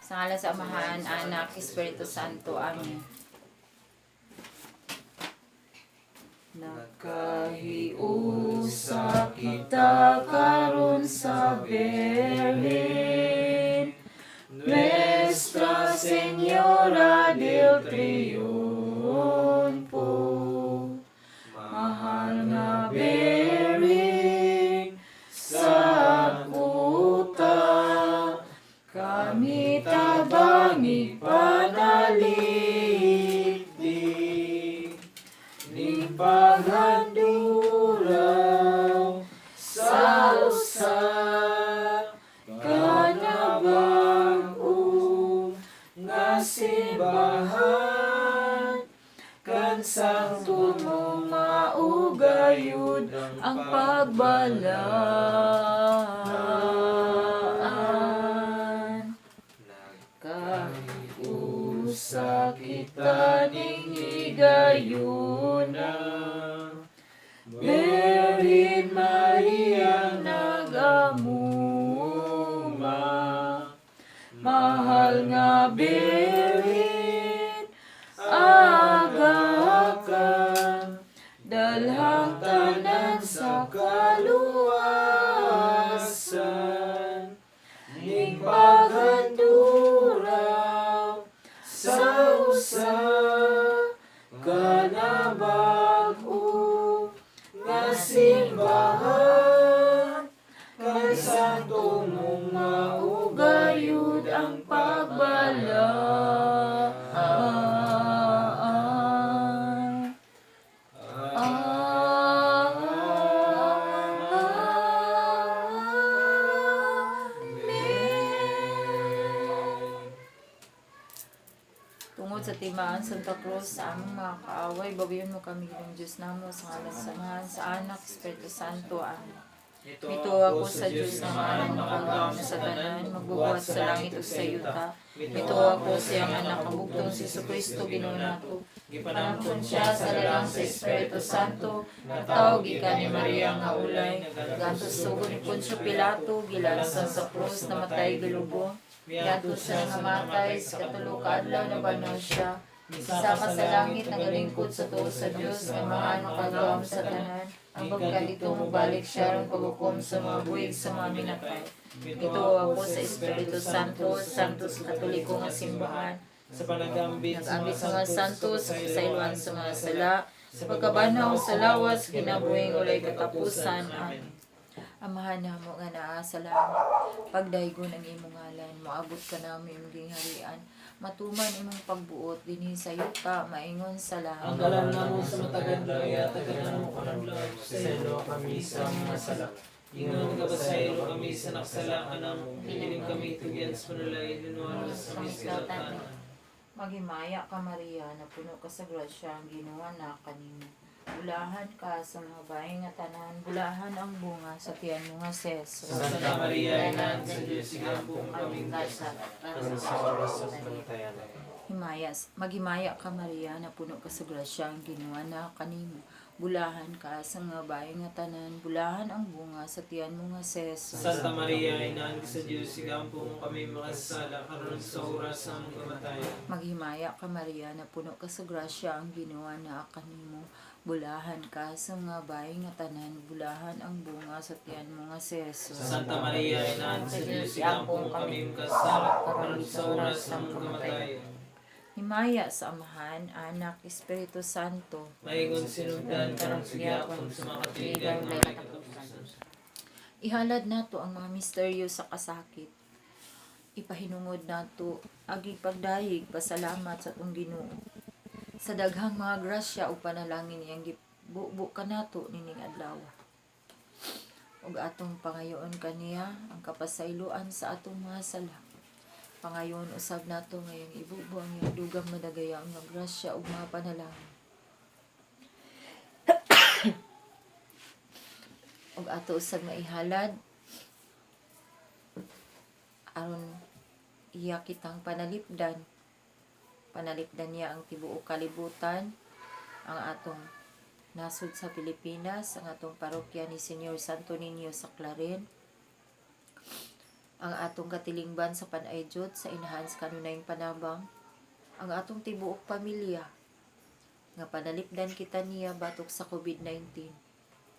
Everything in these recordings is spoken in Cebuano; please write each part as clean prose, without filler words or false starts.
Sa ngalan sa Amahan, Anak, Espiritu Santo. Amen. Nakahiusa kita karon sa Birhen, Nuestra Señora del Triunfo. Mahal nga Birhen sa kuta, kami tabangi panalipdi ning paghanduraw sa usa ka nabag-o nga simbahan kan santo mo maugayud ang pagbalaan. Kahiusa kita ning higayuna, Birhen Maria nagamuma. Mahal nga Birhen, aga ka, dalhang tanan sa kaluwasan ning paghanduraw sa usa ka nabag-o nga simbahan kay santo mong maugayud ang pagbalaan. Amen. Tungod sa timaan Santa Cruz sa among mga kaaway, bawion mo kami, Ginoong Diyos namo. Sa ngalan sa Amahan, sa Anak, Espiritu Santo. Amen. Mituo ako sa Diyos nga Amahan, makagagahom sa tanan, magbubuhat sa langit ug sa yuta. Mituo ako sa iyang Anak nga bugtong si Kristo, Ginoo nato. Gipanangkon siya sa lalang sa Espiritu Santo, natawo gikan ni Maria nga ulay, gantos sugod ni Poncio Pilato, gilansan sa krus, namatay, gilubong, giantos siya nga matay, sa katulo ka adlaw nabanhaw siya, misaka sa langit, nagalingkod sa tuo sa Dios nga Amahan makagagahom sa tanan, ang pagkadito mobalik siya aron paghukom sa mga buhi sa mga minatay. Mituo ako sa Espiritu Santo, Santos Katoliko nga simbahan, Sa panagambit sa nag-ambit sa mga santos, sa pasayloan sa mga sala, sa pagkabanhaw sa lawas, kinabuhing walay katapusan. Amen. Amahan namo nga naa sa langit, pagdaygon ang imong ngalan, moabot ka namo imong gingharian, matuman imong pagbuot dinhi sa yuta maingon sa Ang langit. kalan namo sa matag adlaw, ihatag kanamo karong adlaw. Pasayloa kami sa mga sala. Ingon nga pasaylo kami sa nakasala kanamo. Dili kami tugyan sa panulay, lunuwara kami sa kasakitan. Maghimaya ka, Maria, napuno ka sa grasya, ang Ginoo naa kanimo. Bulahan ka sa mga babae nga tanan, bulahan ang bunga sa tiyan mo nga si Jesus. Santa Maria, Inahan sa Diyos, igampo mo kaming Sa sa oras sa kamatayan. Himaya, maghimaya ka, Maria, napuno ka sa grasya, ang Ginoo naa kanimo. Bulahan ka sa mga babae nga tanan, bulahan ang bunga sa tiyan mo nga si Jesus. Santa Maria, Inahan sa Diyos, igampo mo kami makasala, karon sa oras sa among kamatayan. Maghimaya ka, Maria, napuno ka sa grasya, ang Ginoo naa kanimo. Bulahan ka sa mga babae nga tanan, bulahan ang bunga sa tiyan mo nga si Jesus. Santa Maria, Inahan sa Diyos, igampo mo kami makasala, karon sa oras sa among kamatayan. Himaya sa Amahan, Anak, Espiritu Santo. Maingon sinugdan karon sa gyapon sa mga katuigan nga may katapusan. Ihalad nato ang mga misteryo sa kasakit. Ipahinungod nato agi pagdayeg pasalamat sa atong Ginoo sa daghang mga grasya ug panalangin iyang gibubo kanato nining adlaw. Ug atong pangayoon kaniya ang kapasayloan sa atong mga sala. Pangayoon usab nato nga iyang ibubo ang iyang dugang madagayaon nga grasya ug mga panalangin. Ug ato usab maihalad aron iya kitang panalipdan. Panalipdan niya ang tibuok kalibutan, ang atong nasod sa Pilipinas, ang atong parokya ni Señor Santo Niño sa Clarin. Ang atong katilingban sa Panay-Jud sa inahan sa kanunayng panabang, ang atong tibuok pamilya, nga panalipdan kita niya batok sa COVID-19.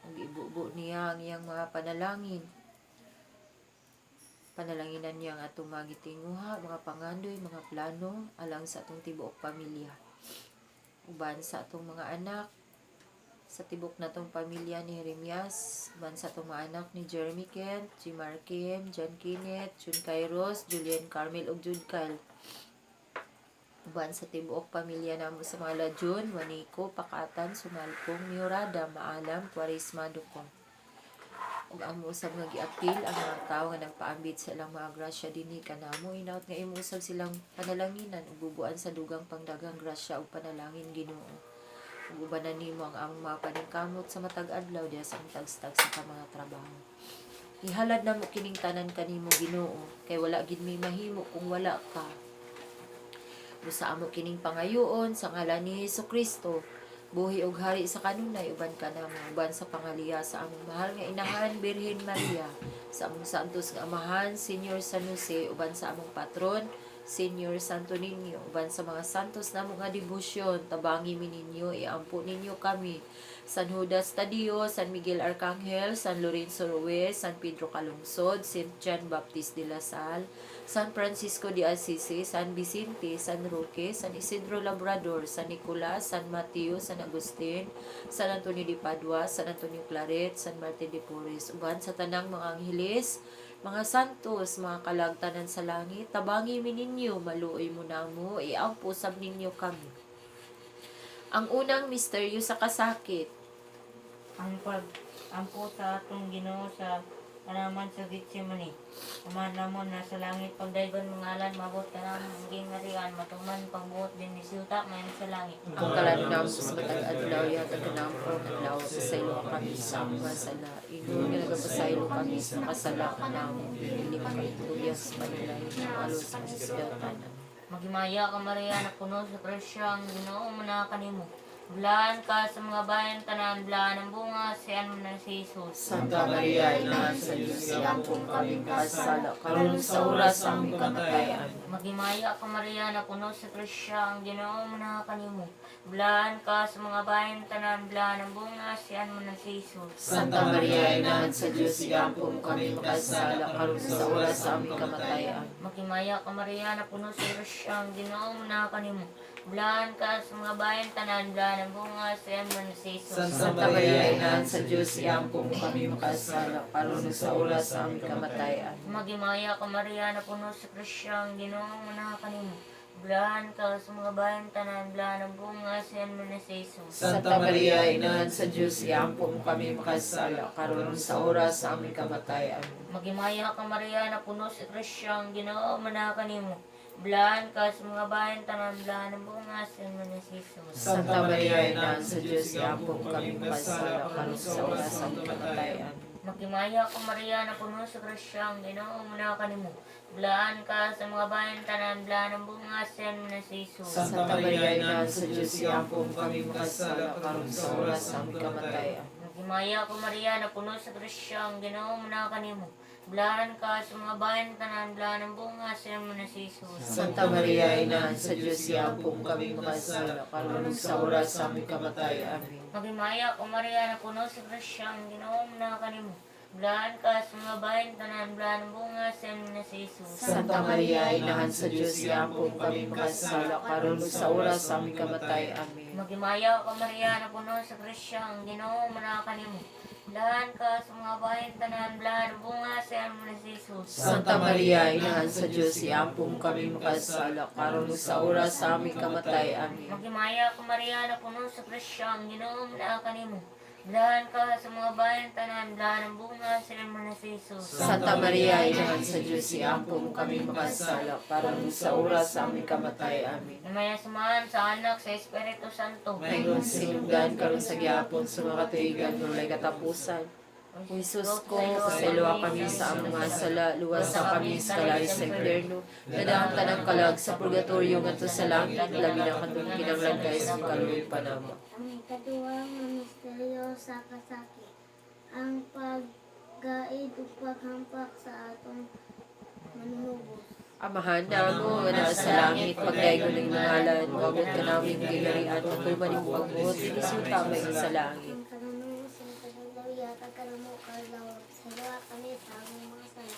Ug ibubo niya ang iyang mga panalangin. Panalanginan niya ang atong mga gitinguha, mga pangandoy, mga plano alang sa atong tibuok pamilya. Uban sa atong mga anak, sa tibok natong pamilya ni Jeremias, uban sa atong mga anak ni Jeremy Kent, Jimar Kim, John Kenneth, Jun Kairos, Julian Carmel ug Jude Kyle. Uban sa tibuok pamilya namo sa mga Lajun, Waniko, Pakatan, Sumalpong, Miurada, Maalam, Quaresma, Ducong. Ug amo usab nga giapil ang mga tawo nga nagpaambit sa ilang mga grasya dinhi kanamo, hinaut nga imo usab silang panalanginan ug bubuan sa dugang pangdaghang grasya ug panalangin, Ginoo. Ug ubanan nimo ang among mga paningkamot sa matag adlaw diha sa among tagstag sa mga trabaho. Ihalad namo kining tanan kanimo, Ginoo, kay wala gid mi mahimo kung wala ka. Busa amo kining pangayoon sa ngalan ni Hesus Kristo, buhi ug hari sa kanunay uban kanamo, uban sa pangaliya sa among mahal nga inahan Birhen Maria, sa among santos nga amahan Senyor San Jose, uban sa among patron Senyor Santo Niño, uban sa mga santos namo nga debosyon, tabangi mi ninyo, iampo ninyo kami. San Judas Tadeo, San Miguel Arcangel, San Lorenzo Ruiz, San Pedro Calungsod, Saint John Baptist de la Salle, San Francisco de Assisi, San Vicente, San Roque, San Isidro Labrador, San Nicolas, San Mateo, San Agustin, San Antonio de Padua, San Antonio Claret, San Martin de Porres, uban sa tanang mga angheles, mga santos, mga kalagtanan sa langit, tabangi mi ninyo, maluoy mo namo, iampo sab ninyo kami. Ang unang misteryo sa kasakit. Ang pag-ampo sa atong Ginoo sa anaman sa Gethsemane. Ama namon nasa langit, pagdaygon mga ngalan, mabot ka namon ang gingharian, matuman pagbuot din ni yuta mayon sa langit. Ang kalan namo sa matag adlaw, ihatag kanamo karon adlaw, pasaylo kami sa among mga sala, ingon nga nagapasaylo kami sa makasala kanamo, dili kami tugyan sa panulay, alos sa tanan. Maghimaya ka Maria, na puno sa grasya, ang Ginoo manaa kanimo. Blaan ka sa mga bayan tanan, blaan ang bunga, siyan mo na si Jesus. Santa Maria, Ina sa Diyos, iampo kami kasala, karon sa oras sa aming kamatayan. Maghimaya ka Maria, na puno sa grasya, ang Ginoo manaa kanimo. Blaan ka sa mga bayan tanan, blaan ang bunga, siyan mo na si Jesus. Santa Maria, Ina sa Diyos, iampo kami makasala, karon sa oras sa aming kamatayan. Maghimaya ka Maria, na puno sa grasya, ang Ginoo manaa kanimo. Blaan ka sa mga bayan tanan, blaan ang bunga, siyan mo na si Jesus. Santa Maria, Ina sa Diyos, iampo kami makasala, karon sa oras sa aming kamatayan. Maghimaya ka Maria, na puno sa grasya, ang Ginoo manaa kanimo. Blaan ka sa mga bayan tanan, blaan ang bunga, siyan mo na si Jesus. Santa Maria, Ina sa Diyos, iampo mo kami makasala, karon sa oras sa aming kamatayan. Maghimaya ka Maria, na puno sa grasya, ang Ginoo manaa kanimo. Blaan ka sa mga bayan tanan, blaan ang bunga, siyan mo na si Jesus. Santa Maria, Ina sa Diyos, iampo mo kami makasala, karon sa oras sa aming kamatayan. Maghimaya ka Maria, na puno sa grasya, ang Ginoo manaa kanimo. Blaan ka sa mga bayan tanan, blaan ang bunga, siyan mo na si Jesus. Santa Maria, Ina sa Diyos, iampo mo kami makasala, karon sa oras sa aming kamatayan. Maghimaya ka Maria, na puno sa grasya, ang Ginoo manaa kanimo. Blaan ka sa mga bayan tanan, blaan ang bunga, siyan mo na si Jesus. Santa Maria, Ina sa Diyos, iampo mo kami makasala, karon sa oras sa aming kamatayan. Amen. Maghimaya ka Maria, na puno sa grasya, ang Ginoo manaa kanimo. Blaan ka sa mga bayan tanan, blaan ang bunga, siyan mo na si Jesus. Santa Maria, Inahan sa Diyos, iampo mo kami makasala, karon sa oras sa aming kamatayan. Amen. Maghimaya ka Maria, na puno sa grasya, ang Ginoo manaa kanimo. Blaan ka sa mga bayan tanan, blaan ang bunga, siyan mo na si Jesus. Santa Maria, Inahan sa Diyos, iampo mo kami makasala, karon sa oras sa aming kamatayan. Amen. Maghimaya ka Maria, na puno sa grasya, ang Ginoo manaa kanimo. Blaan ka sa mga bayan tanan, blaan ang bunga, siyan mo na si Jesus. Santa Maria, Inahan sa Diyos, iampo mo kami makasala, karon sa oras sa aming kamatayan. Amen. Namaya samahan sa Anak, sa Espiritu Santo. Maingon sinugdan karon sa gihapon sa mga katuigan walay katapusan. O Jesus ko, pasayloa kami sa among mga sala, luwasa kami sa kalayo sa impyerno, dadaan tanang kalag sa purgatorio ngadto sa langit, labi na katong kinahanglan kaayo sa kaluoy panamo. Ang ikaduhang nga misteryo sa kasakit, ang paggaid ug paghampak sa atong Manunubos. Amahan namo nga naa sa langit, pagdaygon ang imong ngalan, moabot kanamo imong gingharian, matuman imong pagbuot dinhi sa yuta mahimo sa langit. Ang kanunong sa kadlaw yata kanamo kadlaw sa kami sa among mga sala.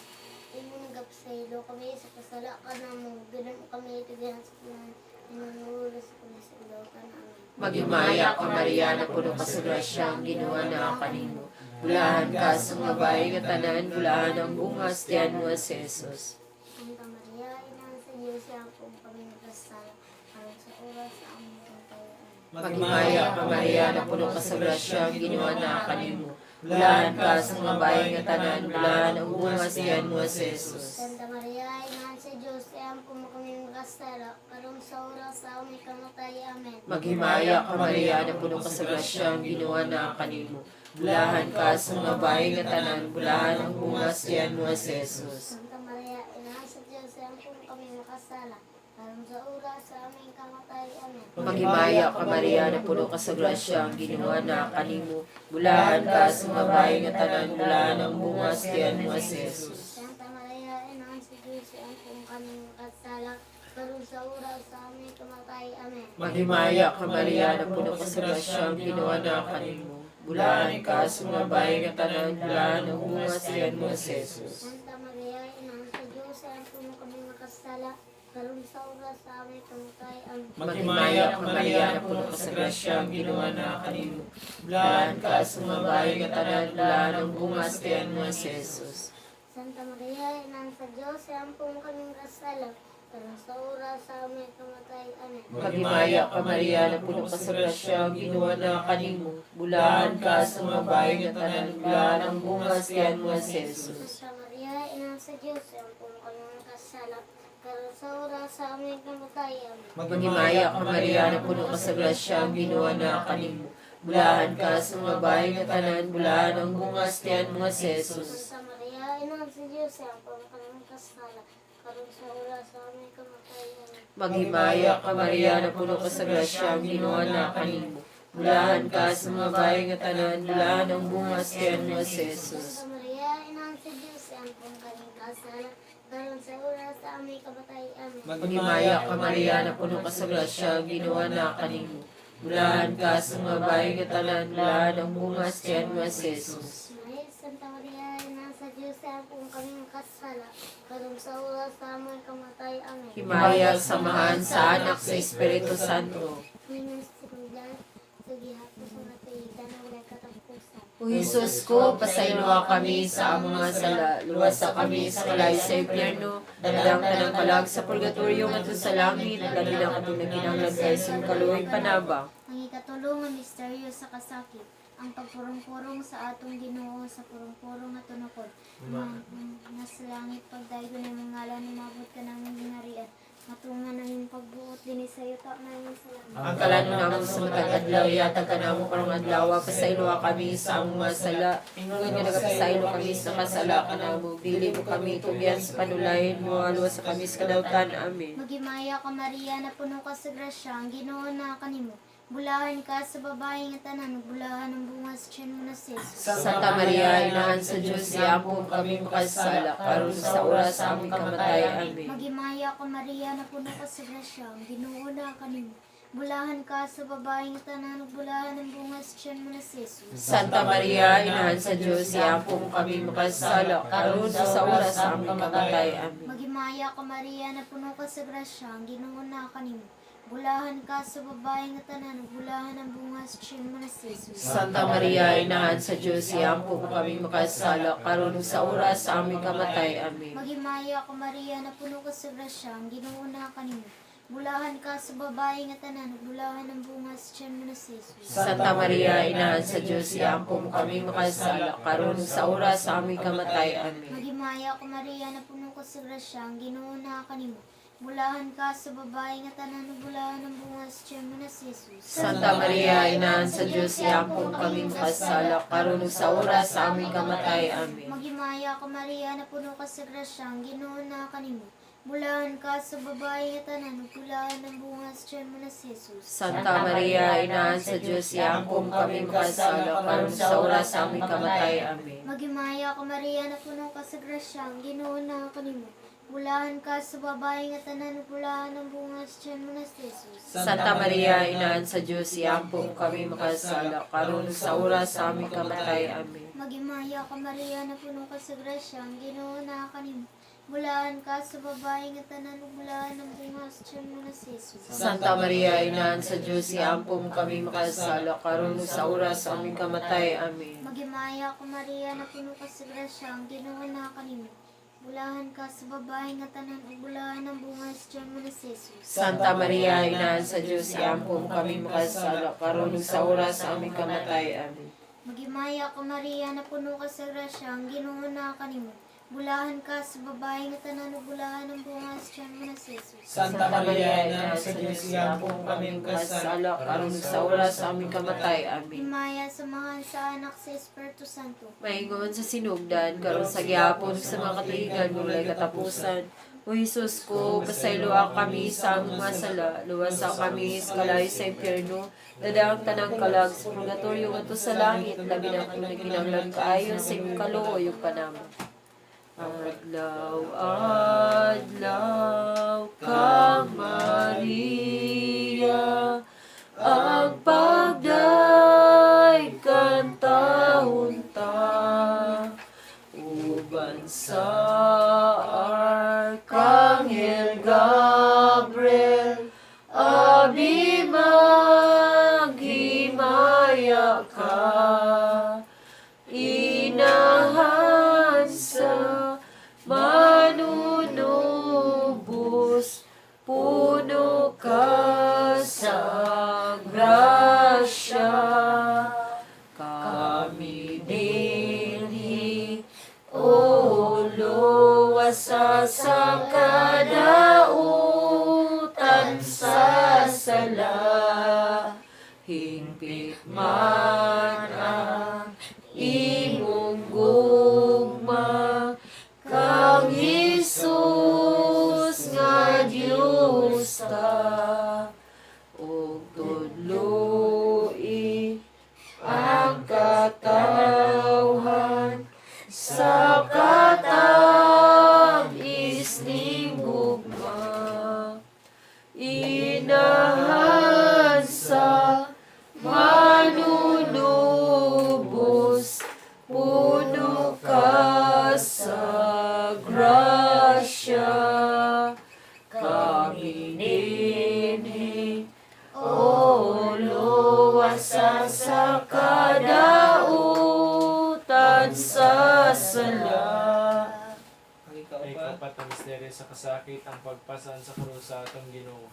Imo nagapsaylo kami sa kasala kanamo bilang kami tugihan sa kunan inunulos kami sa kadlawtan. Amen. Maghimaya ka, Maria, na puno ka sa grasya, ang Ginoo naa kanimo. Bulahan ka sa mga babae nga tanan, bulahan ang bunga sa tiyan mo si Jesus. Santa Maria, Ina sa Diyos, ampo kami nagkasala, aron sa oras sa among kamatayon. Maghimaya ka, Maria, na puno ka sa grasya, ang Ginoo naa kanimo. Bulahan ka sa mga babae nga tanan, bulahan ang bunga sa tiyan mo si Jesus. Santa Maria, Ina sa Diyos, ampo kami nagkasala, aron sa oras sa among kamatayon. Amen. Maghimaya ka, Maria, na puno ka sa grasya, ang Ginoo naa kanimo. Bulahan ka sa mga babae nga tanan, bulahan ang bunga sa tiyan mo si Jesus. Santa Maria, Ina sa Diyos, ampo kami nagkasala, aron sa oras sa aming kamatayon. Amen. Maghimaya ka, Maria, na puno ka sa grasya, ang Ginoo naa kanimo. Bulahan ka sa mga babae nga tanan, bulahan ang bunga sa tiyan mo si Jesus. Santa Maria, Ina sa Diyos, ampo kami nagkasala, aron sa oras sa aming kamatayon. Amen. Maghimaya ka, Maria, na puno ka sa grasya, ang Ginoo naa kanimo. Bulahan ka sa mga babae nga tanan, bulahan ang bunga sa tiyan mo si Jesus. Santa Maria, Ina sa Diyos, ampo kami nagkasala, aron sa oras sa aming kamatayon. Amen. Maghimaya ka, Maria, na puno ka sa grasya, ang Ginoo naa kanimo. Bulahan ka sa mga babae nga tanan, bulahan ang bunga sa tiyan mo si Jesus. Santa Maria, Ina sa Diyos, ampo kami nagkasala, aron sa oras sa aming kamatayon. Amen. Maghimaya ka, Maria, na puno ka sa grasya, ang Ginoo naa kanimo. Bulahan ka sa mga babae nga tanan, bulahan ang bunga sa tiyan mo si Jesus. Santa Maria, Ina sa Diyos, ampo kami nagkasala, aron sa oras sa aming kamatayon. Amen. Maghimaya ka, Maria, na puno ka sa grasya, ang Ginoo naa kanimo. Bulahan ka sa mga babae nga tanan, bulahan ang bunga sa tiyan mo si Jesus. Santa Maria, Ina sa Diyos, ampo kami nagkasala, aron sa oras sa aming kamatayon. Amen. Maghimaya ka, Maria, na puno ka sa grasya, ang Ginoo naa kanimo. Bulahan ka sa mga babae nga tanan, bulahan ang bunga sa tiyan mo si Jesus. Santa Maria, Ina sa Diyos, ampo kami nagkasala, aron sa oras sa aming kamatayon. Amen. Maghimaya ka, Maria, na puno ka sa grasya, ang Ginoo naa kanimo. Bulahan ka sa mga babae nga tanan, bulahan ang bunga sa tiyan mo si Jesus. Maria, Santa Maria, Ina sa Diyos, ampo kami nagkasala, aron sa oras sa aming kamatayon. Amen. Himaya, samahan sa Anak, sa Espiritu Santo. Minus sa gihapon sa matuigan na walay katapusan. O Jesus ko, pasayloa kami sa among mga sala, luwasa kami sa kalayo sa impyerno, dalang tanang kalag sa purgatorio ngadto sa langit, labi na katong nagkinahanglan kaayo sa imong kaluoy panabang. Ang ikatulo nga misteryo sa kasakit, ang pagpurong-purong sa atong Ginoo sa purong-purong nga tunokod. Nga sa langit, pagdaygon imong ngalan, umabot ka namong gingharian. Matuman ang imong pagbuot dinhi sa yuta mahimo sa langit. Ang kalan-on namo sa matag adlaw, ihatag kanamo karong adlaw, pasayloa kami sa among mga sala, ingon nga nagapasaylo kami sa nakasala kanamo, dili mo kami tugyan sa panulayin, moaluwas kami sa kadawtan. Amen. Maghimaya ka, Maria, na puno ka sa grasya, ang Ginoo naa kanimo. Bulahan ka sa babae nga tanan, ug bulahan ang bunga sa tiyan mo na si Jesus. Santa Maria, Inahan sa Diyos, iampo kami makasala, karon sa oras sa aming kamatay. Amen. Maghimaya ka, Maria, na puno ka sa grasya, ang Ginoo naa kanimo. Bulahan ka sa babae nga tanan, ug bulahan ang bunga sa tiyan mo na si Jesus. Santa Maria, Inahan sa Diyos, iampo kami makasala, karon sa oras sa aming kamatay. Amen. Maghimaya ka, Maria, na puno ka sa grasya, ang Ginoo naa kanimo. Bulahan ka sa babae nga tanan, ug bulahan ang bunga sa tiyan mo na si Jesus. Santa Maria, Inahan sa Diyos, iampo kami makasala, karon sa oras sa aming kamatay. Amen. Maghimaya ka, Maria, na puno ka sa grasya, ang Ginoo naa kanimo. Bulahan ka sa babae nga tanan, ug bulahan ang bunga sa tiyan mo na si Jesus. Santa Maria, Inahan sa Diyos, iampo kami makasala, karon sa oras sa aming kamatay. Amen. Maghimaya ka, Maria, na puno ka sa grasya, ang Ginoo naa kanimo. Bulahan ka sa babae nga tanan, ug bulahan ang bunga sa tiyan mo na si Jesus. Santa Maria, Inahan sa Diyos, iampo kami makasala, karon sa oras sa aming kamatay. Amen. Maghimaya ka, Maria, na puno ka sa grasya, ang Ginoo naa kanimo. Bulahan ka sa babae nga tanan, ug bulahan ang bunga sa tiyan mo na si Jesus. Santa Maria, Inahan sa Diyos, iampo kami makasala, karon sa oras sa aming kamatay. Amen. Maghimaya ka, Maria, na puno ka sa grasya, ang Ginoo naa kanimo. Bulahan ka sa babae nga tanan, ug bulahan ang bunga sa tiyan mo na si Jesus. Santa Maria, Inaan sa Diyos, iampo mo kami makasala, karon ug sa oras sa aming kamatay. Amen. Maghimaya ka Maria, napuno ka sa grasya, ang Ginoo naa kanimo. Bulahan ka sa babae nga tanan, ug bulahan ang bunga sa tiyan mo na si Jesus. Santa Maria, Inaan sa Diyos, iampo mo kami makasala, karon ug sa oras sa aming kamatay. Amen. Maghimaya ka Maria, napuno ka sa grasya, ang Ginoo naa kanimo. Bulahan ka sa babae nga tanan, ug bulahan ang bunga sa tiyan mo na si Jesus. Santa Maria, Inaan sa Diyos, iampo mo kami makasala, karon ug sa oras sa aming kamatay. Amen. Maghimaya ka Maria, napuno ka sa grasya, ang Ginoo naa kanimo. Bulahan ka sa babae nga tanan, ug bulahan ang bunga sa tiyan mo na si Jesus. Santa Maria, Ina sa Diyos, iampo mo kami makasala, karon ug sa oras sa aming kamatay. Amen. Himaya sa mga sa Anak sa Espiritu Santo. Maingon sa sinugdan, karon sa gihapon ug sa mga katuigan, walay katapusan. O Hesus ko, pasayloa kami sa among mga sala, luwasa kami sa kalayo sa impyerno, dadaang tanang kalag sa purgatorio ngadto sa langit, labi na kung nagkinahanglan kaayo sa imong kaluoy ug panama. Adlaw, adlaw ka Maria, ang pagday kantahon ta, uban sa Arkanghel Gabriel, abi maghimaya ka. Inahan sa manunubos, puno ka sa grasya. Kami dinhi, O luwasa sa kadautan sa sala. Hingpit man ang imong gugma kang Hesus nga Dios ta ug tudloi ang katawhan sa katam-is ning gugma inahan sa manunubos, puno ka sa grasya. Kami dinhi, O luwasa sa kadautan sa sala. Ang ikaw Ay pa. kapat ang misteryo sa kasakit, ang pagpasan sa krus sa atong Ginoo.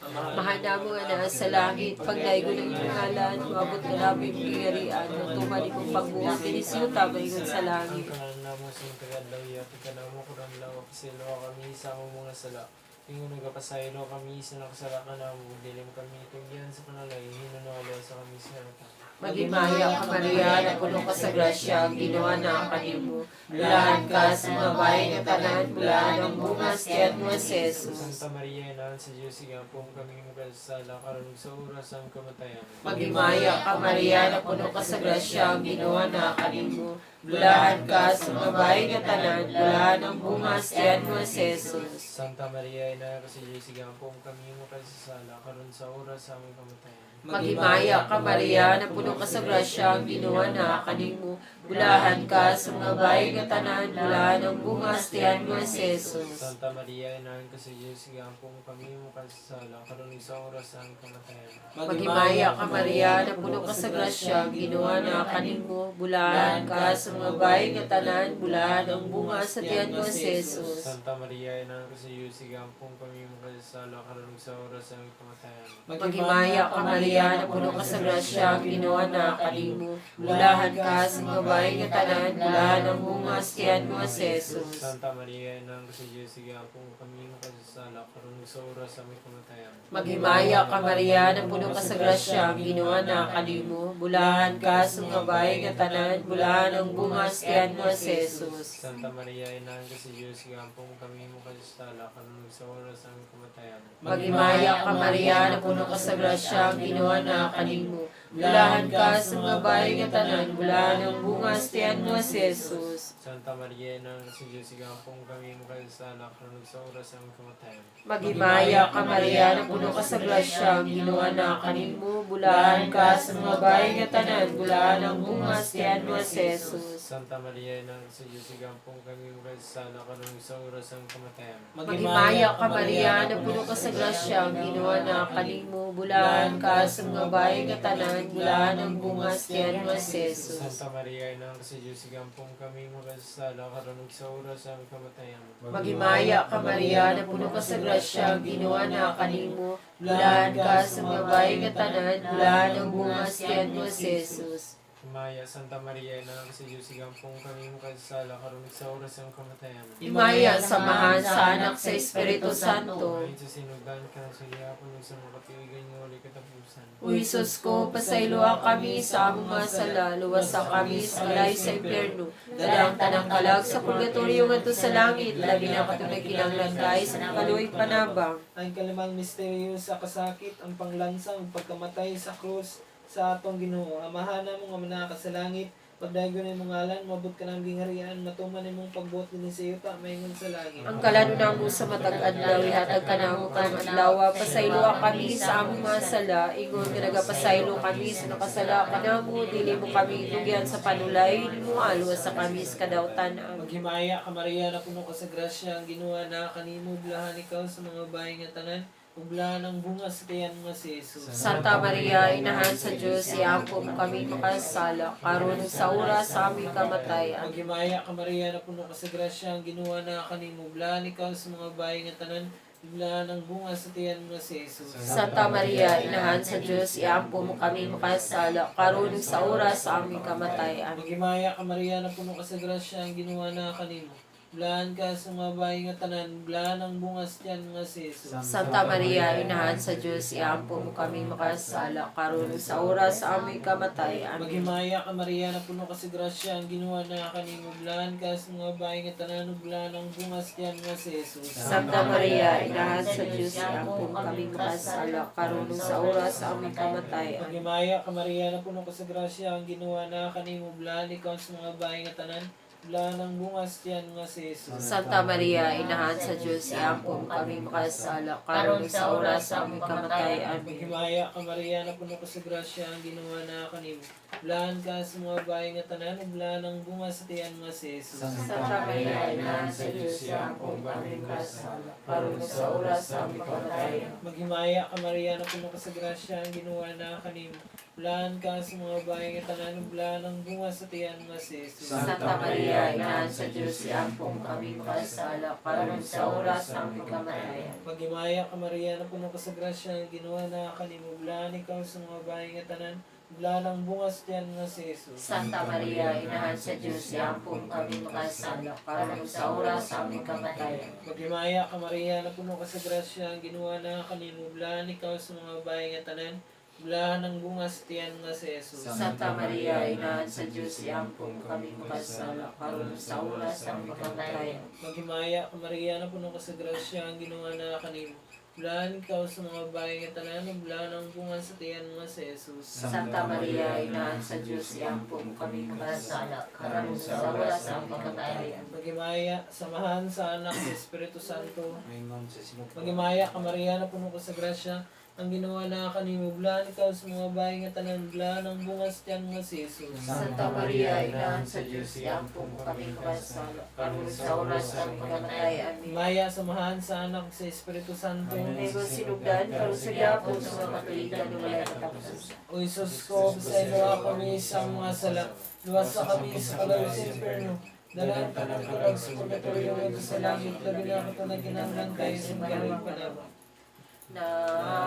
Mahal mo nga naa sa langit, pagdaigo ng iyong ngalan, moabot ka namo imong gingharian, matuman imong pagbuot dinhi sa yuta maingon sa Ang langit. kanal namo sa tagadlaw, yatag ka namo kurang law, pasaylo kami sa among mga sala. Ingon nagapasaylo kami sa nakasala ka namo, dili mo kami itugyan sa panalay, hinunolo sa kami sa harapan. Maghimaya ka Maria, napuno ka sa grasya, ang Ginoo naa kanimo. Bulahan ka sa mga bahay nga tanan, bulahan ang bunga sa tiyan mo si Jesus. Santa Maria, Inahan sa Diyos, igampong kami makasala, karon ug sa oras ang kamatayan. Maghimaya ka Maria, napuno ka sa grasya, ang Ginoo naa kanimo. Bulahan ka sa mga bahay nga tanan, bulahan ang bunga sa tiyan mo si Jesus. Santa Maria, Inahan sa Diyos, igampong kami makasala, karon sa oras sa aming kamatayan. Maghimaya ka Maria, napuno ka sa grasya, ang Ginoo naa kanimo. Bulahan ka sa mga bahay nga tanan, bulahan ang bunga sa tiyan mo si Jesus. Santa Maria, Inahan ka sa Diyos, igampong kami makasala, karon ug sa oras sa aming kamatayan. Maghimaya ka Maria, napuno ka sa grasya, ang Ginoo naa kanimo. Bulahan ka sa mga bahay nga tanan, bulahan ang bunga sa tiyan mo si Jesus. Santa Maria, Inahan ka sa Diyos, igampong kami makasala, karon ug sa oras sa aming kamatayan. Maghimaya ka Maria, napuno ka sa grasya, ang Ginoo naa kanimo. Bulahan ka sa mga bahay nga tanan, bulahan ang bunga sa tiyan mo si Jesus. Santa Maria, Inahan ka sa Diyos, igampong kami makasala, karon ug sa oras sa aming kamatayan. Maghimaya ka Maria, napuno ka sa grasya, ang Ginoo naa kanimo. Bulahan ka sa mga bahay nga tanan, bulahan ang bunga sa tiyan mo si Jesus. Santa Maria, Inahan ka sa Diyos, igampong kami makasala, karon ug sa oras sa aming kamatayan. Maghimaya ka Maria, napuno ka sa grasya, ang Ginoo naa kanimo. Bulahan ka sa mga bahay nga tanan, bulahan ang bunga sa tiyan mo si Jesus. Santa Maria, Ina sa Diyos, igampong kami makasala, karon ug sa oras sa among kamatayon. Maghimaya ka, Maria, napuno ka sa grasya, ang Ginoo na kanimo, bulaan ka sa mga bahay nga tanan, bulaan ang bunga sa tiyan mo si Jesus. Santa Maria, Ina sa Diyos, igampong kami makasala, karon ug sa oras sa among kamatayon. Maghimaya ka, Maria, napuno ka sa grasya, ang Ginoo na kanimo, bulaan ka sa mga bahay nga tanan, bulaan ang bunga sa tiyan mo si Jesus. Santa Maria, Ina sa Diyos, igampong kami makasala, karon ug sa oras sa among kamatayon. Maghimaya ka, Maria, napuno ka sa grasya, ang Ginoo na kanimo, bulaan ka sa mga bahay nga tanan, bulaan ang bunga sa tiyan mo si Jesus. Himaya, Santa Maria, Ina sa Diyos, igampong kami makasala, karon ug sa oras sa among kamatayon. Himaya, samahan sa Anak sa Espiritu Santo. Ayon sa sinugdan ka sa gihapon ug sa mga katuigan nga walay katapusan. O Jesus ko, pasayloa kami sa among mga sala, luwasa kami sa kalay sa impyerno, dala ang tanang kalag sa purgatorio ngadto sa langit, labi na katong nagkinahanglan kay sa kaluoy panabang. Ang kalimang misteryo sa kasakit, ang panglansang ug pagkamatay sa krus sa atong Ginoo. Amahan namo nga manaka sa langit, pagdayon imong ngalan, moabot ka namong gingharian, matuman imong pagbuot dinhi sa yuta maingon sa langit. Ang kalano namo sa matag adlaw, ihatag kanamo karong adlaw, pasayloa kami sa among mga sala, ingon nga nagapasaylo kami sa nakasala kanamo, dili mo kami itugyan sa panulay, mualuwas sa kami sa kadawtan. Amen. Maghimaya ka Maria, napuno ka sa grasya, ang Ginoo na kanimo, bulahan ikaw sa mga bahay nga tanan, ug bulahan ang bunga sa tiyan mo nga si Jesus. Santa Maria, inahan sa Diyos, iampo mo kami makasala, karon ug sa oras sa aming kamatayan. Maghimaya ka Maria, napuno ka sa grasya, ang Ginoo na kanimo, bulahan ikaw sa mga bahay nga tanan, ug bulahan ang bunga sa tiyan mo nga si Jesus. Santa Maria, inahan sa Diyos, iampo mo kami makasala, karon ug sa oras sa aming kamatayan. Maghimaya ka Maria, napuno ka sa grasya, ang Ginoo na kanimo. Bulahan ka sa mga bahay nga tanan, bulahan ang bunga sa tiyan mo nga si Jesus. Santa Maria, inahan sa Diyos, iampo mo kami makasala, karon ug sa oras sa aming kamatayan. Maghimaya ka Maria, napuno ka sa grasya, ang Ginoo na kanimo, bulahan ka sa mga bahay nga tanan, ug bulahan ang bunga sa tiyan mo nga si Jesus. Santa Maria, inahan sa Diyos, iampo mo kami makasala, karon ug sa oras sa aming kamatayan. Maghimaya ka Maria, napuno ka sa grasya, ang Ginoo na kanimo, bulahan ikaw sa mga bahay nga tanan, bulahan ang bunga sa tiyan mo nga si Jesus. Santa Maria, inahan sa Diyos, iampo mo kami makasala, karon ug sa oras sa aming kamatayan. Amen. Maghimaya ka Maria, napuno ka sa grasya, ang Ginoo na kanimo. Bulahan ka sa mga bahay nga tanan, ug bulahan ang bunga sa tiyan mo nga si Jesus. Santa Maria, inahan sa Diyos, iampo mo kami makasala, karon ug sa oras sa aming kamatayan. Maghimaya ka Maria, napuno ka sa grasya, ang Ginoo na kanimo. Bulahan ka sa mga bahay nga tanan, ug bulahan ang bunga sa tiyan mo nga si Jesus. Santa Maria, inahan sa Diyos, iampo mo kami makasala, karon ug sa oras sa aming kamatayan. Maghimaya ka Maria, napuno ka sa grasya, ang Ginoo na kanimo. Bulahan ikaw sa mga bahay nga tanan, bulahan ang bunga sa tiyan mo nga si Jesus. Santa Maria, inahan sa Diyos, iampo mo kami makasala, karon ug sa oras sa aming kamatayan. Maghimaya ka Maria, napuno ka sa grasya, ang Ginoo na kanimo. Bulahan ikaw sa mga bahay nga tanan, bulahan ang bunga sa tiyan mo nga si Jesus. Santa Maria, inahan sa Diyos, iampo mo kami makasala, karon ug sa oras sa aming kamatayan. Maghimaya ka Maria, napuno ka sa grasya, ang Ginoo na kanimo. Bulahan ikaw sa mga bahay nga tanan, ug bulahan ang bunga sa tiyan mo nga si Jesus. Santa Maria, inahan sa Diyos, iampo mo kami makasala, karon ug sa oras sa aming kamatayan. Maghimaya, samahan sa Anak sa Espiritu Santo. Maingon sa sinugdan. Maghimaya ka Maria, napuno ka sa grasya, ang Ginoo na kanimo. Bulahan ikaw sa mga bahay nga tanan, bulahan ang bunga sa tiyan mo nga si Jesus. Santa Maria, inahan sa Diyos, iampo mo kami makasala, karon ug sa oras sa aming kamatayan. Amen. Himaya, samahan sa Anak sa Espiritu Santo. May sinugdan, karon sa gyapon sa mga katuigan na walay katapusan. O Jesus ko, pasayloa kami sa mga sala, luwasa kami sa kalayo sa impyerno, dala ang tanang kalag sa purgatorio ngadto sa langit, labi na katong nagkinahanglan kaayo sa imong kaluoy panabang.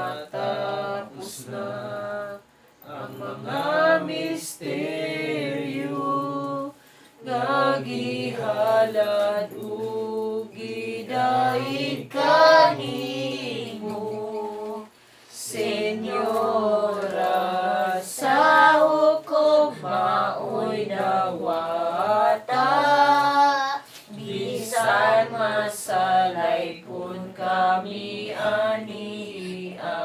Natapos na ang mga misteryo nga gihalad ug gidaig kanimo, Senyora, sa hukom maoy nawata, bisan masalay kun kami ania,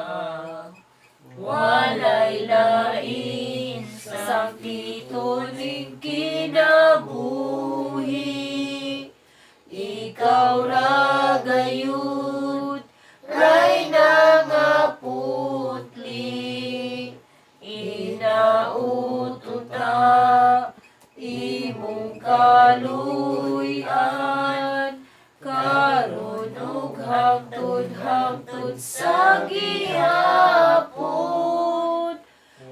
walay lain sang ning kinabuhi. hangtod sa gihapon.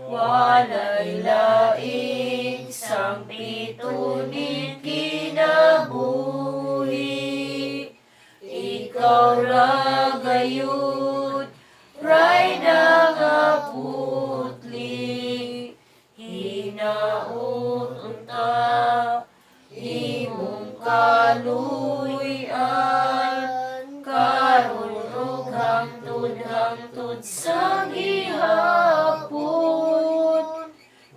Walay laing sangpitunit kinabuhi. Ikaw ra gayud, Reyna nga putli. Hinaot unta imong kaluy-an karon ug hangtod hangtod sa gihapon.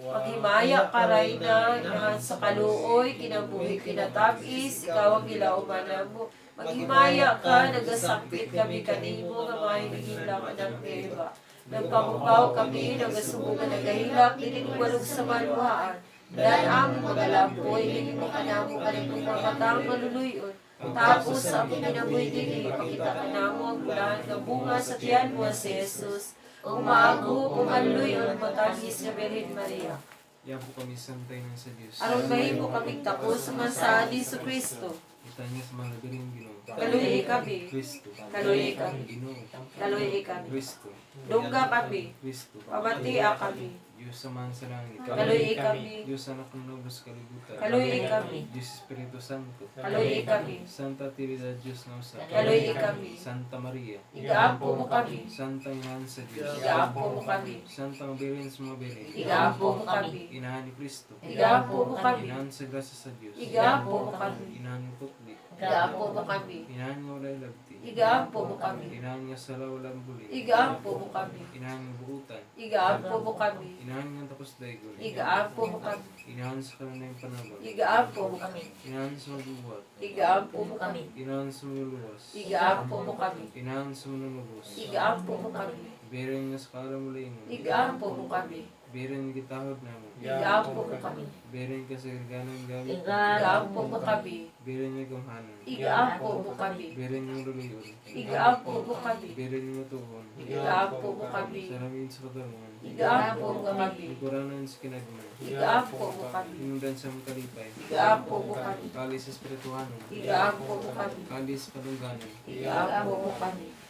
Maghimaya ka, Reyna, inahan sa kaluoy, kinabuhi, kinatab-is, ikaw ang gilauman namo. Maghimaya ka, nagasakpit kami kanimo nga mga hinigin anak ni Eva. Nagpamukaw kami, nagasubo nga nagahilak, dili walog sa maluhaan. Dan among magalampoy, dili mo kanamo kanitong mga maluluyon. Tapos sa among kinabuhi dili, ipakita kanamo ang bulahan nga bunga sa tiyan mo si Jesus. Umago, umaluyon, matagis nga Birhen Maria. Iampo kami santay ng sa Diyos. Aron mahimo kaming takos sa mga saan ni Kristo. Itanya sa mga galing Ginoo. Kaluyi kami. Kristo. Kaluyi kami. Ginoo. Kaluyi kami. Kristo. Dungga kami. Kristo. Pamatia kami. Diyos Amahan sa langit. Kaluyi kami. Diyos Anak ng Lubos kalibutan. Kaluyi kami. Diyos Espiritu Santo. Kaluyi kami. Santa Trinidad Diyos nga usa. Kaluyi kami. Santa Maria. Igaampo mo kami. Santa Inahan sa Diyos. Igaampo mo kami. Santa Mabirin sa mga birin. Igaampo mo kami. Inahan ni Kristo. Igaampo mo kami. Inahan sa grasya sa Diyos. Igaampo mo kami. Inahan ng putli. Igaampo mo kami. Inahan nga walay labti. Igaampo mo kami. Inahan nga sala walang buli. Igaampo mo kami. Inahan nga buutan. Igaampo mo kami. Inahan nga tapos daygon. Igaampo mo kami. Inahan sa kanunayang panabang. Igaampo mo kami. Inahan sa mabubuhat. Igaampo mo kami. Inahan sa maluluwas. Igaampo mo kami. Inahan sa manunubos. Igaampo mo kami. Birin nga sa kaalam ulingon. Igaampo mo kami. Birin gitahod namo. Igaampo mo kami. Birin ka sa garganan gamit. Igaampo mo kami. Birin nga gamhanan. Igaampo mo kami. Birin nga lulion. Igaampo mo kami. Birin nga matuon. Igaampo mo kami. Salamin sa katarungan. Igaampo mo kami. Ikuranan sa kinagman. Igaampo mo kami. Inundan sa makalipay. Igaampo mo kami. Kali sa espirituhanon. Igaampo mo kami. Kali sa kadungganan. Igaampo mo kami.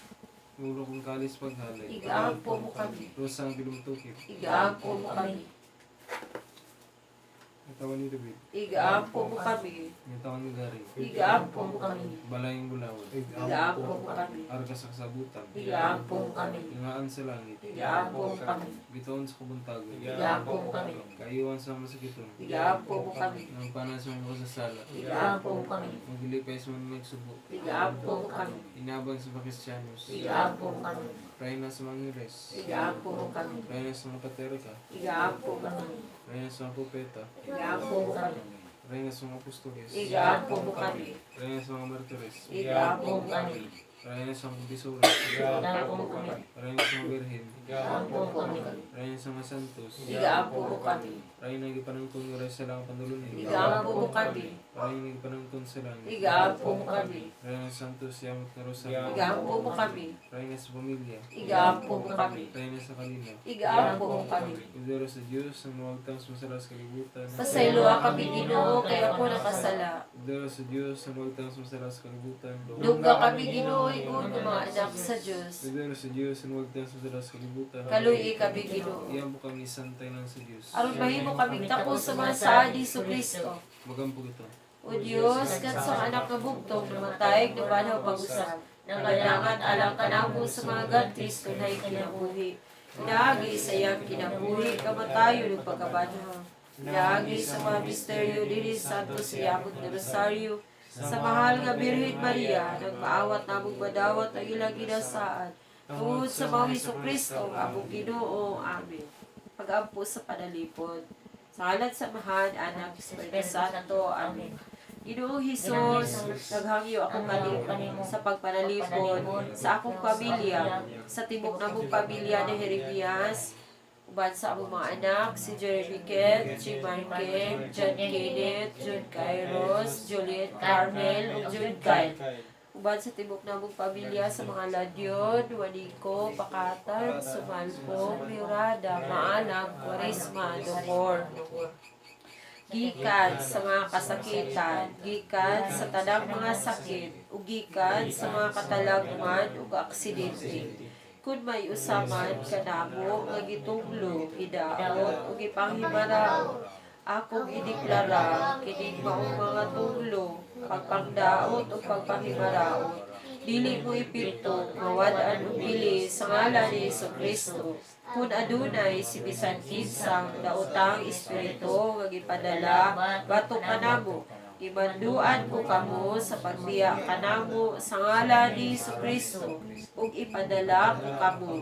Ulo kong kali sa paghalay. Igaampo mo kami. Rosa ang bilumtukip. Igaampo mo kami. Katawan ni David. Igaampo mo kami. Katawan ni Gary. Igaampo mo kami. Balayang gulawad. Igaampo mo kami. Arga sa kasabutan. Igaampo mo kami. Ingaan sa langit. Igaampo mo kami. Bitoon sa kabuntagon. Igaampo mo kami. Kaiwan sa masakiton. Igaampo mo kami. Nangpanan sa mga kasasala. Igaampo mo kami. Maglipay sa mga nagsubo. Igaampo mo kami. Inabang sa mga Kristiyanos. Igaampo mo kami. Reyna sa mga Angeles. Igaampo mo kami. Reyna sa mga Paterka. Igaampo mo kami. Reyna sa mga Propeta. Igaampo mo kami. Reyna sa mga Apostoles. Igaampo mo kami. Reyna sa mga Martires. Igaampo mo kami. Reyna sa mga Bisores. Igaampo mo kami. Reyna sa mga Birhen. Igaampo mo kami. Reyna sa mga Santos. Igaampo mo kami. Reyna gipanangkon nga sa lang panulunod. Igaampo mo kami. Reyna gipanangkon sa langit. Igaampo mo kami. Reyna Santos yamot nga Rosario. Igaampo mo kami. Reyna sa pamilya. Igaampo mo kami. Reyna sa kalinaw. Igaampo mo kami. Kordero sa Diyos ang mawagtang sa masala sa kalibutan. Pasayloa kami, Ginoo, kay ako nakasala. Kordero sa Diyos ang mawagtang sa masala sa kalibutan. Dungga kami, Ginoo, ingon ng mga anak sa Diyos. Kordero sa Diyos ang mawagtang sa masala sa kalibutan. Kaluyi kami, Ginoo. Iyan po kami santay lang sa Diyos. Aron mahimo kaming takos sa mga saad ni Kristo. Magampo kita. O Diyos, kansang anak nga bugtong, namatay, nabanhaw pag-usab. Nangailangan alang kanamo sa mga gantis tunay kinabuhi. Inaagi sa iyang kinabuhi, kamatayon ug pagkabanhaw. Inaagi sa mga misteryo dinhi Santo sa Yamot nga Rosario, sa mahal nga Birhen Maria, nagmaawat namong madawat ang ilang ginasaad. Tungod sa mga Hesus Kristo, ang among Ginoo. Amen. Pag-ampo sa panalipod. Sa ngalan sa Amahan, Anak, Espiritu Santo. Amen. Ginoong Hesus, naghangyo ako kanimo sa pagpanalipod sa akong pamilya, sa tibok namong pamilya ni Jeremias, uban sa among mga anak, si Jeremy Ken, Jimar Ken, John Kenneth, John Kairos, Juliet Carmel, ug John Kyle. Uban sa tibok namong pamilya sa mga Ladyon, Juanico, Pakatan, Sumalpong, Mirada, Maalam, Quaresma, Dongor. Gikan sa mga kasakitan, gikan sa tanang mga sakit, ug gikan sa mga katalagman ug aksidente. Kun may usa man kanamo nga gitunglo, gidaot ug gipanghimaraot, akong ideklara kining maong mga tunglo, pagpangdaot ug pagpanghimaraot, dili mo epekto, mawad-an og bili sa ngalan ni Kristo. Kun adunay si bisan kinsang daotang espiritu nga gipadala batok kanamo, gimanduan ko kamo sa pagbiya kanamo sa ngalan ni Kristo ug ipadala ko kamo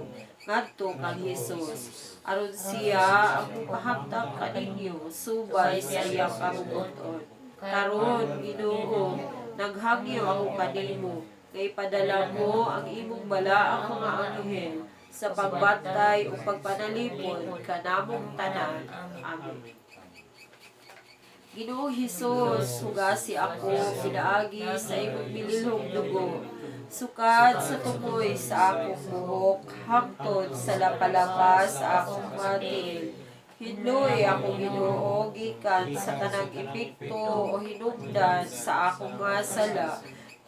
ngadto kang Hesus, aron siya ang mopahamtang kaninyo subay sa iyang kabubut-on. Karon, Ginoo, naghangyo ako kanimo nga ipadala mo ang imong balaang mga anghel sa pagbantay ug pagpanalipod kanamong tanan. Amen. Ginoong Hesus, hugasi ako pinaagi sa imong bililhong dugo, sukad sa tumoy sa akong buhok hangtod sa lapalapa sa akong mga tiil. Hinloy ako, Ginoo, gikan sa tanang epekto o hinungdan sa akong mga sala.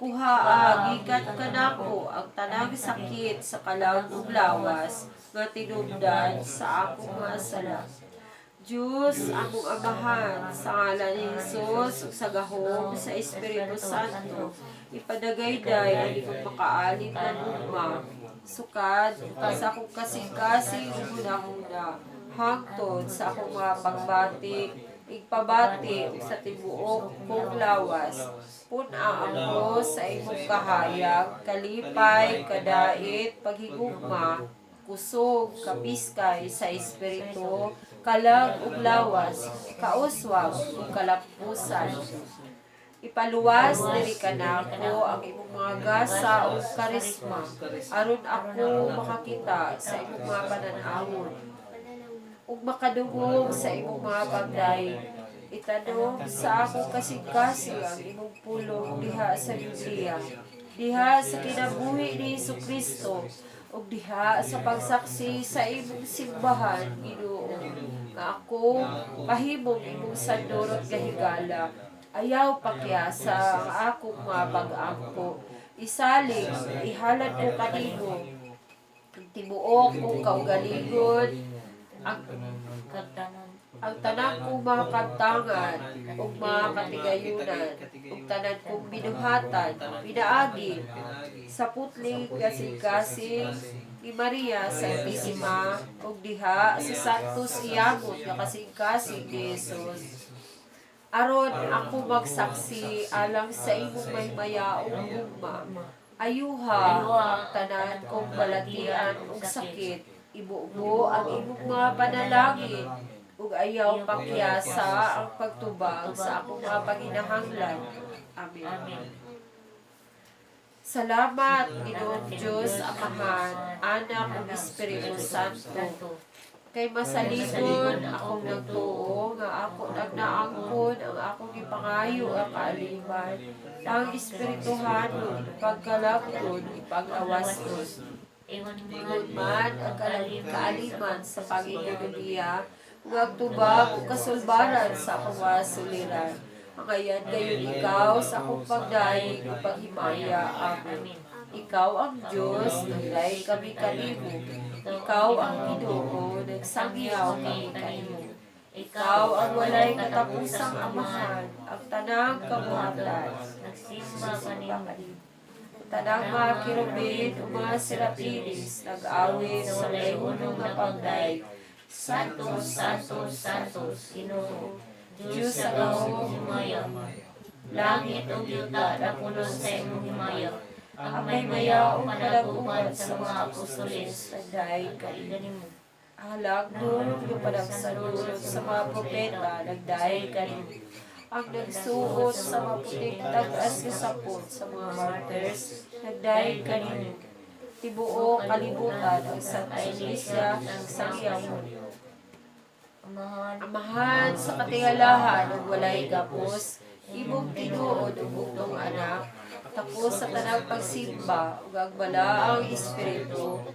Kuhaa gikan kanako ang tanang sakit sa kalag ug lawas nga tinubdan sa akong mga sala. Diyos, among Amahan, sa ngalan ni Jesus ug sa gahom sa Espiritu Santo, ipadagayday ang imong makaalit nga gugma, sukad sa akong kasing-kasing ug hunahuna, hangtod sa akong mga pagbati, igpabati ug sa tibuok kong lawas. Pun-a ako sa imong kahayag, kalipay, kadait, paghigugma, kusog, kapiskay sa espiritu, kalag ug lawas, kauswag ug kalampusan. Ipaluwas diri kanako ang imong mga gasa ug karisma, aron ako makakita sa imong mga panan-awon ug makadungog sa imong mga pagdayeg. Itanom sa akong kasing-kasing ang imong pulong diha sa Biblia, diha sa kinabuhi ni Kristo, ug diha sa pagsaksi sa imong simbahan, Ginoo, nga ako mahimong imong sandurot nga higala. Ayaw pakyasa ang akong mga pag-ampo. Isalig, ihalad ko kanimo ang tibuok kong kaugalingon, ang Kagtanan. ang tanan kong mga kabtangan ug mga katigayunan ug tanan kong binuhatan pinaagi sa putling kasing-kasing ni Maria Santisima ug diha sa Santos Iyagot nga kasing-kasing ni Jesus, aron ako magsaksi alang sa imong mahimayaong gugma. Ayuha ang tanan kong balatian ug sakit, ibubo ang imong mga panalangin ug ayaw pakyasa ang pagtubag sa akong mga panginahanglan. Amen. Amen. Salamat, Ginoong Diyos, Amahan, Anak ug Espiritu Santo. Kay masaligon akong nagtuo nga ako nang naangkon ang akong gipangayo nga kaaliman, ang Espirituhanon, pagkalagton, ipag-awaston. Ingon Ingon man ang kaaliman sa pag-ekonomiya ug ang tubag ug kasulbaran sa akong mga suliran. Angayan gayon ikaw sa akong pagdayeg ug paghimaya. Amen. Ikaw ang Diyos, nagdayeg kami kanimo. Ikaw ang Ginoo, nagsangyaw kami kanimo. Ikaw ang walay katapusang Amahan, ang tanang kabuhatan. Nagsimba kanimo. Tanang mga kerubin ug mga serapinis nag-awit sa walay hunong nga pagdayeg. Santo, Santo, Santo, Ginoo, Diyos sa gahom himaya. Langit ug yuta napuno sa imong himaya. Ang mahimayaong panag-uban sa mga apostoles, Nagdayeg kanimo. kanimo. Halagdon ug panagsadulot sa mga propeta, nagdayeg kanimo. Ang nagsuot sa maputing tag-as nga sapot sa mga martyrs, nagdayeg kanimo. Tibuok kalibutan ang Santa Iglesia nagsangyaw. Amahan, Amahan sa katingalahan ug walay gapos, imong tinuod ug bugtong Anak, takos sa tanang pagsimba ug ang balaang Espiritu,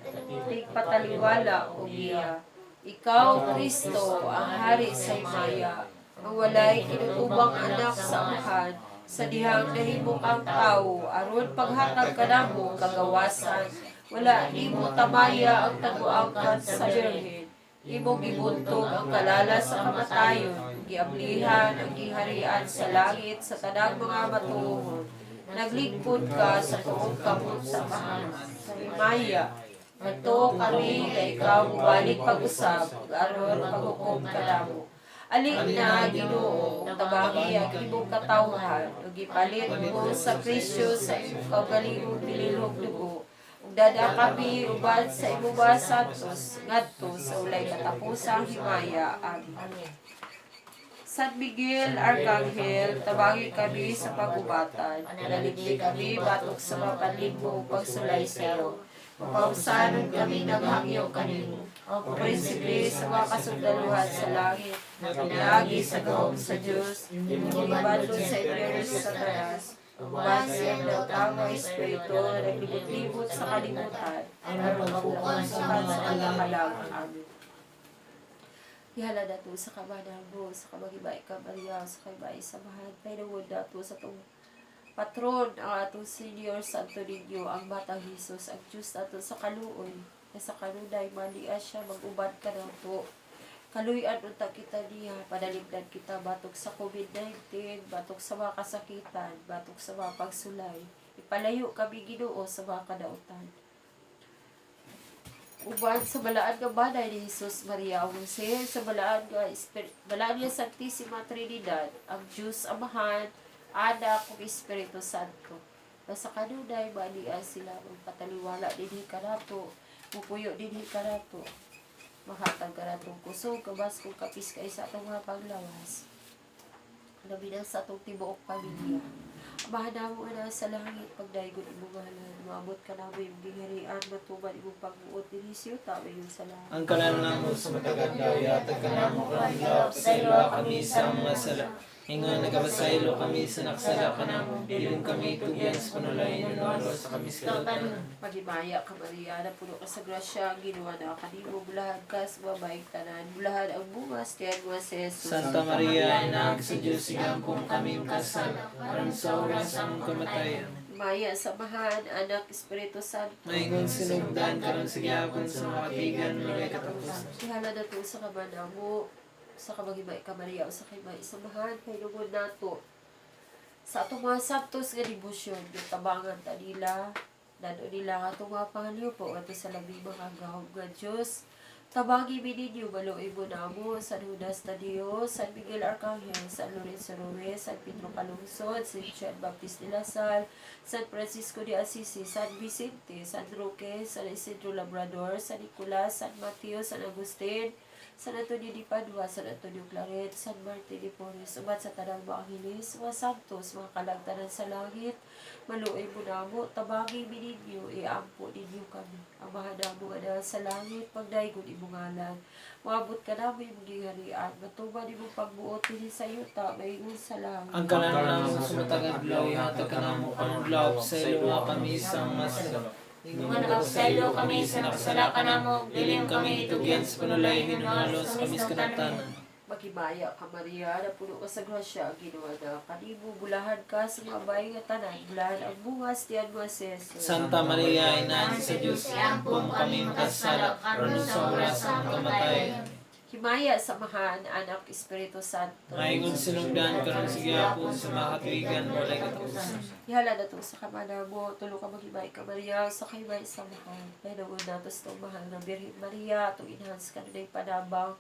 tigpataliwala ug giya. Ikaw, Kristo, ang hari sa himaya, Ang walay kinutubang anak sa Amahan, sa dihang nahimo kang tawo, aron paghatag kanamo kagawasan, wala nimo tamaya ang taguangkat sa birhen. Imong gibuntog ang kalala sa kamatayon, giablihan ang giharian sa langit sa tanang mga matuohon. Nagligpod ka sa tuong kamot sa Amahan. Sa himaya, nagtuo kami nga ikaw mubalik pag-usab, ug aron paghukom kanamo. Ali na, Ginoo, ug tabangi ang imong katawhan, ug gipalit mo sa presyo sa imong kaugalingong bililhong dugo. Ug dada kami uban sa imong mga santos ngadto sa walay katapusang himaya. Amen. San Miguel Arcangel, tabangi kami sa pag-ubatan. Panaligdi kami batok sa mga panlingmo ug pagsulay sa iyo. Mapausanon kami naghangyo kanimo. O prinsipe sa mga kasundaluhan sa langit, pinaagi sa gahom sa Dios, imong sa impyerno sa Satanas, uban sa iyang daotang mga espiritu na naglibot-libot sa kalibutan, aron magpukon sa mga kalag. Amen. Ihala nato sa kamanamo, sa kamagibay ka Maria, sa kaibay sa mahal, painungod nato sa tong patron, ang atong senior Santo Niño, ang Batang Hesus, ang Diyos nato sa kaluoy, na sa kanunay, malia siya, mag-uban ka nato. Kaluy-an unta kita niya, panalimdan kita batok sa COVID-19, batok sa mga kasakitan, batok sa mga pagsulay. Ipalayo kami Ginoo sa mga kadautan. Uban sa balaan nga banay ni Jesus, Maria ug Jose, sa balaan nga Santissima Trinidad, ang Diyos Amahan, Anak ug Espiritu Santo. Na sa kanunay malia sila magpataliwala dinhi kanato, mupuyo dinhi kanato. Mahatag kanatong kusog, kabas kung kapis kay sa atong mga paglawas. Labi na sa atong tibuok pamilya. Amahan namo nga naa sa langit, pagdaygon imong ngalan, moabot ka namo imong gingharian, matuman imong pagbuot dinhi sa yuta mayon sa langit. Ang kalan namo sa matag adlaw, ihatag kanamo karong adlaw, pasayloa kami sa among mga sala. Ingon nagapasaylo kami sa nakasala kanamo, dili mo kami tugyan sa panulay, hinuno sa kami sa kalautan. Maghimaya ka, Maria, napuno ka sa grasya, ang Ginoo naa kanimo, bulahan ka sa babaeng tanan, bulahan ang bunga sa tiyan mo si Jesus. Santa Maria, Ina sa Diyos, igampo kami makasala, aron sa oras sa among kamatayon. Himaya sa Amahan, Anak, Espiritu Santo. Maingon sinugdan karon sa gihapon sa mga katigan, walay katapusan. Ihala nato sa kamanamo, sa kamagibay ka Maria, o sa kaibay sa mahal, pahinungod nato. Sa atong mga santos nga debosyon, yung tabangan ta nila, nano nila nga atong mga pangalupo, ato sa labing mga gahom nga Diyos. Tabangi mi ninyo, maluoy mo namo, San Judas Tadeo, San Miguel Arcangel, San Lorenzo Ruiz, San Pedro Calungsod, San Juan Baptist de la Salle, San Francisco de Assisi, San Vicente, San Roque, San Isidro Labrador, San Nicolas, San Mateo, San Agustin, San Antonio de Padua, San Antonio Claret, San Martin de Porres, uban sa tanang mga angeles, mga santos, mga kalagtanan sa langit, maluoy mo namo, tabangi mi ninyo, iampo ninyo kami. Amahan namo nga naa sa langit, pagdaygon imong ngalan. Moabot ka namo imong gingharian, matuman imong pagbuot dinhi sa yuta, maingon sa langit. Ang kalan namo sa matag adlaw, ihatag kanamo karong adlaw, pasayloa kami sa among mga sala. Ingon nagapasaylo kami sa nakasala kanamo, dili mo kami itugyan sa panulay, hinuno sa kami sa kadautan. Maghimaya ka, Maria, napuno ka sa grasya, ang Ginoo na kanimo, bulahan ka sa mga babae nga tanan, bulahan ang bunga sa tiyan mo si Jesus. Santa Maria, Ina sa Diyos, iampo kami makasala, karon sa oras sa among kamatayon. Himaya sa Amahan, Anak, Espiritu Santo. Maingon sinugdan karon sa gihapon sa mga katuigan, walay katapusan. Ihala na to sa kamanamo, tulo ka maghimay ka, Maria, sa kaymay sa mahal. Pahinungod nato sa itong mahal na Birhen Maria, itong inahan sa kanunay panabang.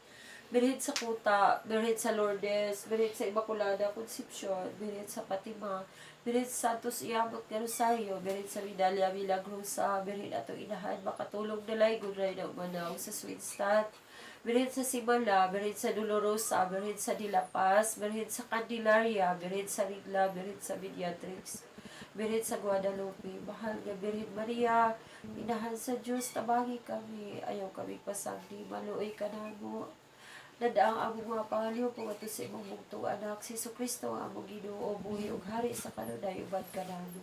Birhen sa Kuta, Birhen sa Lourdes, Birhen sa Immaculada Concepcion, Birhen sa Fatima, Birhen sa Santos Iyamot nga Rosario, Birhen sa Medalla Milagrosa, Birhen atong inahan, makatulong nalay, gunray na umanaw sa Swinstad, Birhen sa Simala, Birhen sa Dolorosa, Birhen sa De La Paz, Birhen sa Candelaria, Birhen sa Rigla, Birhen sa Mediatrix, Birhen sa Guadalupe, mahal nga Birhen Maria, inahan sa Diyos, tabangi kami, ayaw kami pasagdi, maluoy ka namo. Nadaang among mga pangalyo po sa imong bugtong anak, si Kristo ang among Ginoo, buhi ug hari sa kanunay uban kanamo.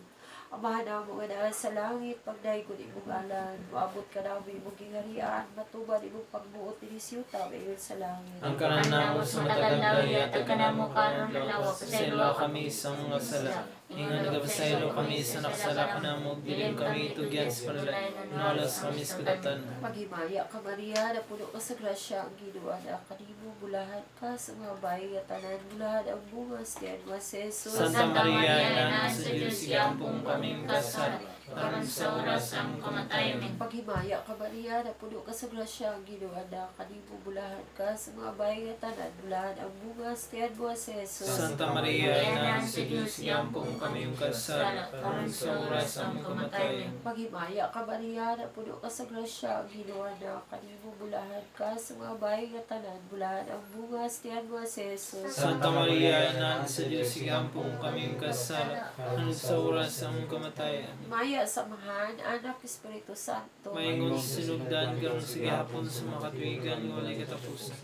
Amahan namo nga naa sa langit, pagdaygon imong ngalan, moabot ka namo imong gingharian, matuman imong pagbuot dinhi sa yuta ingon sa langit. Ang kanan namo sa matag adlaw, ihatag kanamo karon adlaw, pasayloa kami sa mga sala. Ingon nagapasaylo kami sa nakasala kanamo, dili mo kami tugyan sa panulay, hinualos kami sa kadautan. Maghimaya ka Maria, napuno ka sa grasya, ang Ginoo naa kanimo, bulahan ka sa mga babaye nga tanan, bulahan ang bunga sa tiyan mo si Jesus. Santa Maria, Ina sa Diyos, igampong kaming kasal, karon sa oras sa among kamatayon. Paghimaya ka Maria, napuno ka sa grasya, ang Ginoo naa kanimo, bulahan ka sa mga babaye nga tanan, bulahan ang bunga sa tiyan mo si Jesus. Santa Maria, Ina sa Diyos, igampong kaming kasal, karon sa oras sa among kamatayon. Maghimaya ka Maria, napuno ka sa grasya, ang Ginoo naa kanimo, bulahan ka sa mga babaye nga tanan, bulahan ang bunga sa tiyan mo si Jesus. Santa Maria, Ina sa Diyos, igampong kaming kasal, karon sa oras sa among kamatayon. Maya sa Amahan, Anak, Espiritu Santo. Maingon sa sinugdan, karon sa gihapon sa makatuwigan, nga walay katapusan.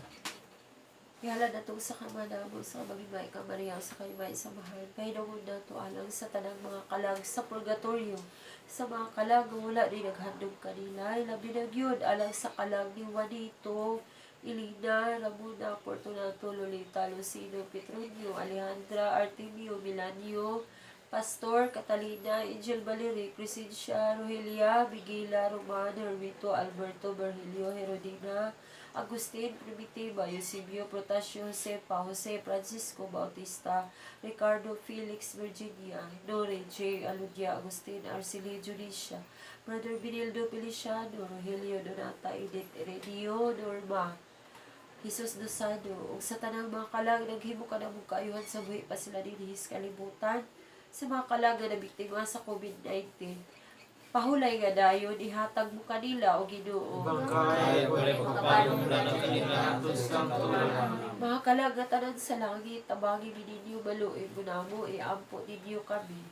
Ihala nato sa kama namo sa maghimay ka Maria sa kalimay sa mahal. Pahinungod nato alang sa tanang mga kalag sa purgatorio, sa mga kalag nga wala ni naghandom kanila, labi na gyud alang sa kalag ni Juanito, Elena, Ramona, Fortunato, Lolita, Lucino, Petronio, Alejandra, Artemio, Milanio, Pastor, Catalina, Angel Valerie, Crescencia, Rogelia, Miguela, Roman, Hermito, Alberto, Virgilio, Herodina, Agustin, Primitiva, Eusebio, Protasio, Josepa, Jose, Francisco, Bautista, Ricardo, Felix, Virginia, Nore, J. Aludia, Agustin, Arceli, Julicia, Brother Benildo Feliciano, Rogelio, Donata, Edith, Erenio, Norma, Jesus Dosado, ug sa tanang mga kalag naghimo ka namong kaayuhan sa buhi pa sila dinhi sa kalibutan, sa mga kalag nga nabiktima sa COVID-19. Pahulay nga dayon ihatag mo kanila o Ginoo. Bangkay, Walay pagkapalong lanang kanila, hangtod sa kamatuoran. Mga kalag nga tanan sa langit, tabagi ninyo maluoy mo namo, iampo ninyo kami.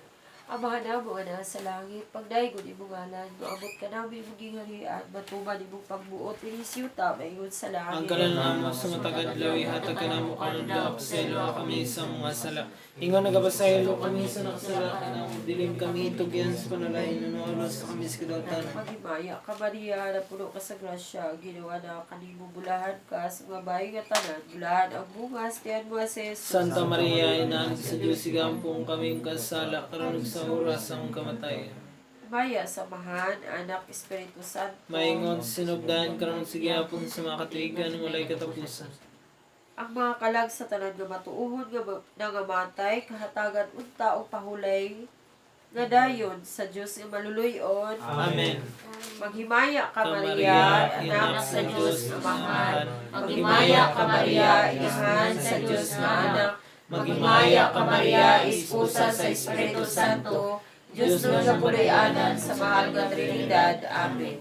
Amahan namo nga naa sa langit, pagdaygon imong ngalan, moabot ka namo imong gingharian, matuman imong pagbuot dinhi sa yuta maingon sa Ang langit. kanan namo sa matag adlaw, ihatag kanamo karon adlaw, pasayloa kami sa mga sala. Ingon nagapasaylo kami sa nakasala kanamo, dili mo kami tugyan sa panulay, hinualos kami sa kadautan. Maghimaya ka Maria, napuno ka sa grasya, ang Ginoo naa kanimo, bulahan ka sa mga babaye nga tanan, bulahan ang bunga sa tiyan mo si Jesus. Santa Maria, Ina sa Diyos, igampong kaming kasala, karon ug sa oras sa among kamatayon. Maya sa Amahan, Anak, Espiritu Santo. Maingon sa sinugdan, karon sa gihapon sa mga katuigan, walay katapusan. Ang mga kalag sa tanan nga matuohon nga nangamatay, kahatagan unta og pahulay nga dayon sa Dios nga maluluy-on. Amen. Maghimaya ka Ka Maria, anak sa Dios Amahan. Maghimaya ka Maria, Inahan sa Dios nga Anak. Maghimaya ka Maria, esposa sa Espiritu Santo, Diyos nun nga puloy-anan sa mahal nga Trinidad. Amen.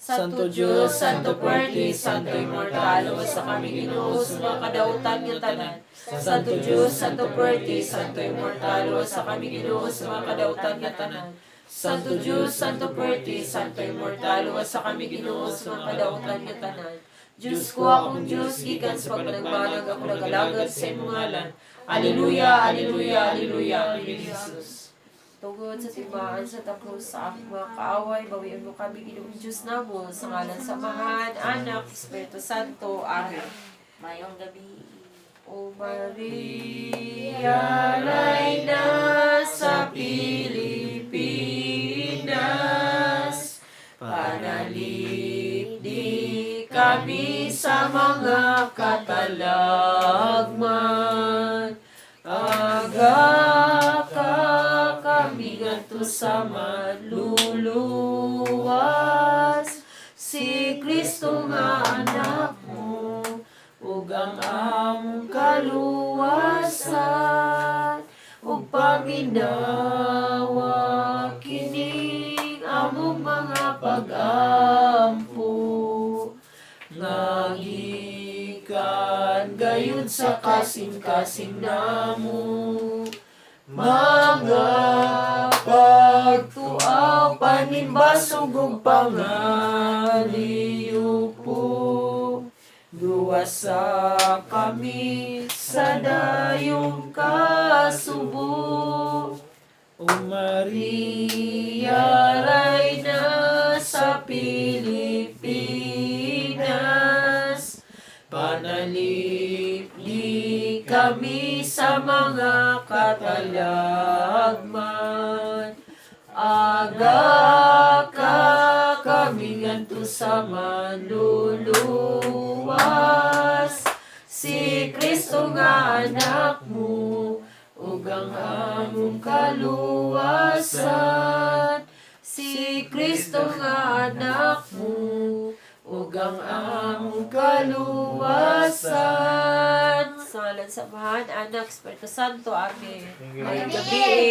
Santo Diyos, Santo Fuerte, Santo Immortal, sa kami Ginoo sa mga kadautan nga tanan. Santo Diyos, Santo Fuerte, Santo Immortal, sa kami Ginoo sa mga kadautan nga tanan. Santo Diyos, Santo Fuerte, Santo Immortal, sa kami Ginoo sa mga kadautan nga tanan. Diyos ko akong Diyos, gikan sa pagpanagbanag ako nagalagad sa imong ngalan. Alleluia, Alleluia, Alleluia. Amen, Jesus. Tungod sa timaan sa takros sa aming mga kaaway, bawian mo kami, Ginoong Diyos namo, sa ngalan sa Amahan, Anak, Espiritu Santo. Amen. Mayong gabi. O Maria, Reyna sa Pilipinas, panalipdi kami sa mga katalagman. Aga ka kami ngadto sa madluluwas, si Kristo nga anak mo, ug ang among kaluwasan, ug paminawa kining among mga pag-ampo nga gikan gayud sa kasing-kasing namo mga pagtuaw panimbasog ug pangaliw po, luwasa kami sa dayong kasubo. O Maria, Reyna sa Pilipinas, panalipdi kami sa mga katalagman. Aga ka kami ngadto sa manluluwas. Si Kristo nga anak mo, ug ang among kaluwasan. Si Kristo nga anak mo, ug ang among kaluwasan. Sa ngalan sa Amahan, Anak, Espiritu Santo. Amen. Amen. Maayong gabii.